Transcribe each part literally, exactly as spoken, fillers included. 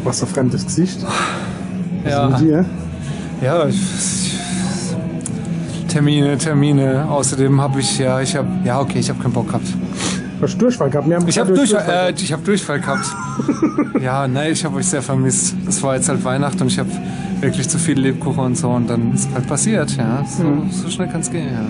Was für ein fremdes Gesicht. Ja. Was ist mit dir? Ja, ich, Termine, Termine. Außerdem habe ich, ja, ich habe, ja, okay, ich habe keinen Bock gehabt. Hast du Durchfall gehabt? Wir haben Ich habe Durchfall, Durchfall äh, gehabt. Ich habe Durchfall gehabt. Ja, nein, ich habe euch sehr vermisst. Es war jetzt halt Weihnachten und ich habe wirklich zu viel Lebkuchen und so und dann ist halt passiert, ja. So, so schnell kann es gehen, ja.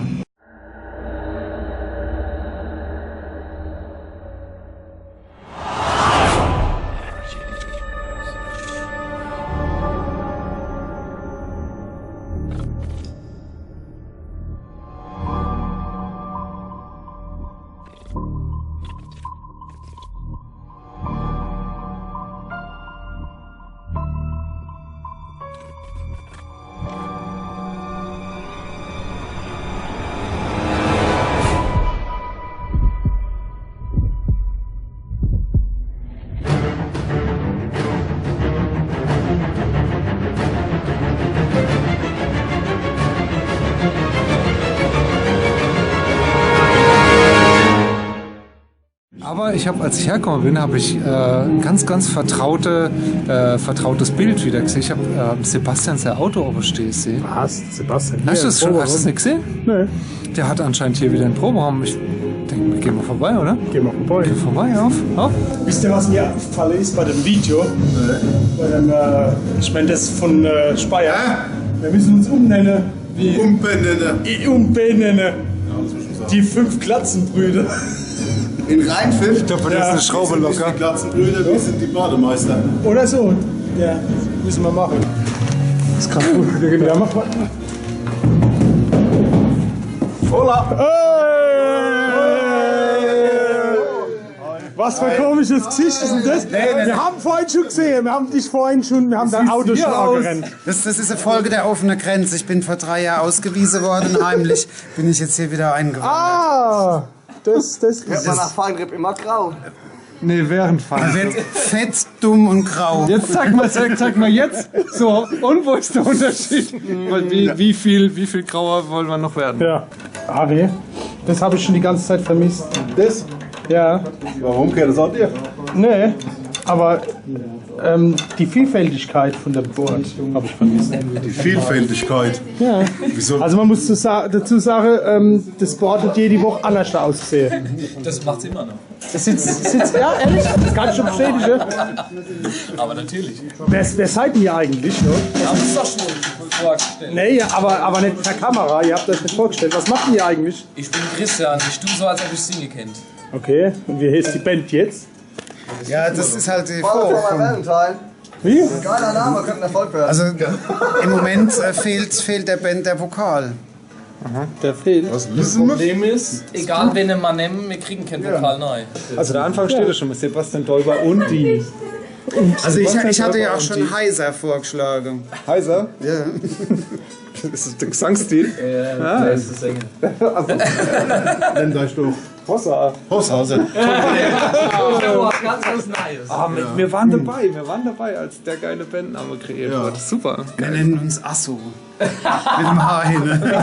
Aber ich habe, als ich hergekommen bin, habe ich äh, ein ganz, ganz vertraute, äh, vertrautes Bild wieder gesehen. Ich habe äh, Sebastian sein Auto oben stehen sehen. Was? Sebastian? Hast du das schon, hast du das nicht gesehen? Nee. Der hat anscheinend hier wieder einen Proberaum. Ich denke, wir gehen mal vorbei, oder? Gehen wir vorbei. Gehen wir vorbei, auf, auf. Wisst ihr, was mir aufgefallen ist bei dem Video? Bei dem, äh, ich meine, das von äh, Speyer. Wir müssen uns umnennen. Wie? Umbenennen. I- Umbenennen. Ja, das muss ich schon sagen. Die fünf Glatzenbrüder. In Rheinpfiff? Ich glaube, da ist eine Schraube locker. Wir sind nicht die Glatzenbrüder, wir sind die Bademeister. Oder so. Ja, müssen wir machen. Das kann gut. Ja, mach mal. Hola! Hey! Was für ein komisches Gesicht ist denn das? Wir haben vorhin schon gesehen, wir haben dich vorhin schon, wir haben dein Auto schon angerannt. Das, das ist eine Folge der offenen Grenze. Ich bin vor drei Jahren ausgewiesen worden, heimlich bin ich jetzt hier wieder eingewandert. Ah, das, das ist. Wird man nach Feinripp immer grau? Nee, während Feinripp. Fett, fett, dumm und grau. Jetzt zeig mal, zeig, zeig mal jetzt. So, und wo ist der Unterschied? Weil wie, wie viel, wie viel grauer wollen wir noch werden? Ja. Ari, das habe ich schon die ganze Zeit vermisst. Das? Ja. Warum? Gehört das auch dir? Nee, aber ähm, die Vielfältigkeit von dem Board habe ich vermisst. Die Vielfältigkeit? Ja. Wieso? Also man muss zu sa dazu sagen, ähm, das Board hat jede Woche anders ausgesehen. Das macht es immer noch. Das sitzt, sitzt, ja, ehrlich? Das kann ich schon bestätigen. Aber natürlich. Wer, wer seid ihr eigentlich? Ne? Wir haben uns doch schon vorgestellt. Nee, ja, aber, aber nicht per Kamera. Ihr habt euch nicht vorgestellt. Was macht ihr eigentlich? Ich bin Christian. Ich tue so, als ob ich singe kennt. Okay, und wie heißt die Band jetzt? Ja, das ist halt die Frage. Valentine. Wie? Geiler Name, könnte ein Erfolg werden. Also im Moment äh, fehlt, fehlt der Band der Vokal. Aha, der fehlt. Was? Das Problem ist, egal wen wir nehmen, wir kriegen keinen Vokal neu. Also der Anfang steht ja schon mit Sebastian Dolber und die. Also ich, ich hatte ja auch schon Heiser vorgeschlagen. Heiser? Ja. Das ist der Gesangsstil. Ja, der ist der Sänger. Also, nennt euch doch Hossa. Hossa, also. Ja, ganz was Neues. Ah, wir, wir waren dabei, wir waren dabei, als der geile Bandname kreiert wurde. Super. Wir nennen uns Asso. Mit dem H hinten.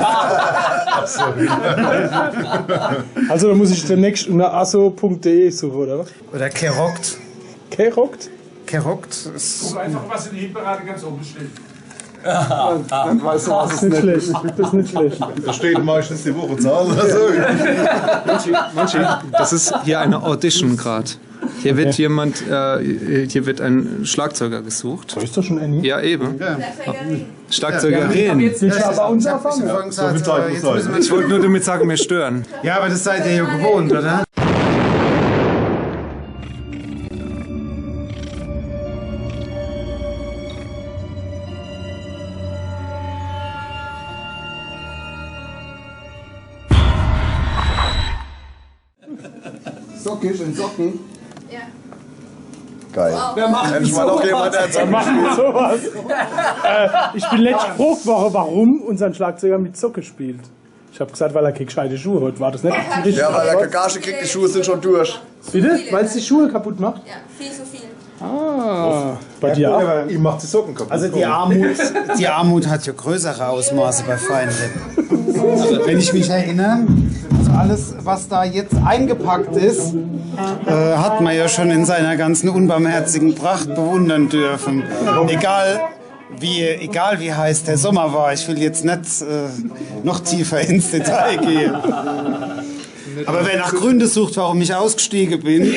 Also da muss ich demnächst unter asso punkt de suchen, oder was? Oder Kerockt. Kerockt? Kerockt ist. Guck einfach, was in der Hitparade ganz oben steht. Dann weißt du, was es nicht ist. Das ist nicht schlecht. Da steht meistens die Wochezahl. Also. Manche, manche, das ist hier eine Audition gerade. Hier wird jemand, äh, hier wird ein Schlagzeuger gesucht. Da ist doch schon einer. Ja, eben. Ja. Schlagzeugerin. Willst du aber uns anfangen? So viel Zeit muss sein. Ich wollte nur damit sagen, wir stören. Ja, aber das seid ihr ja gewohnt, oder? Sockisch in Socken? Ja. Geil. Wow. Endlich mal noch jemand, der Socken spielt. Wer macht sowas? Äh, ich bin letztens gefragt worden, warum unser Schlagzeuger mit Socke spielt. Ich habe gesagt, weil er keine gescheite Schuhe hat. War das nicht richtig? Ja, weil er keine Gage kriegt, die Schuhe sind schon durch. Bitte? Weil es die Schuhe kaputt macht? Ja, viel zu viel. Ah, bei dir auch? Ja, gut, aber ihm macht die Socken kaputt. Also die Armut, die Armut hat ja größere Ausmaße bei Feinripp. Also wenn ich mich erinnere, also alles, was da jetzt eingepackt ist, Äh, hat man ja schon in seiner ganzen unbarmherzigen Pracht bewundern dürfen. Egal wie, egal wie heiß der Sommer war, ich will jetzt nicht äh, noch tiefer ins Detail gehen. Aber wer nach Gründen sucht, warum ich ausgestiegen bin,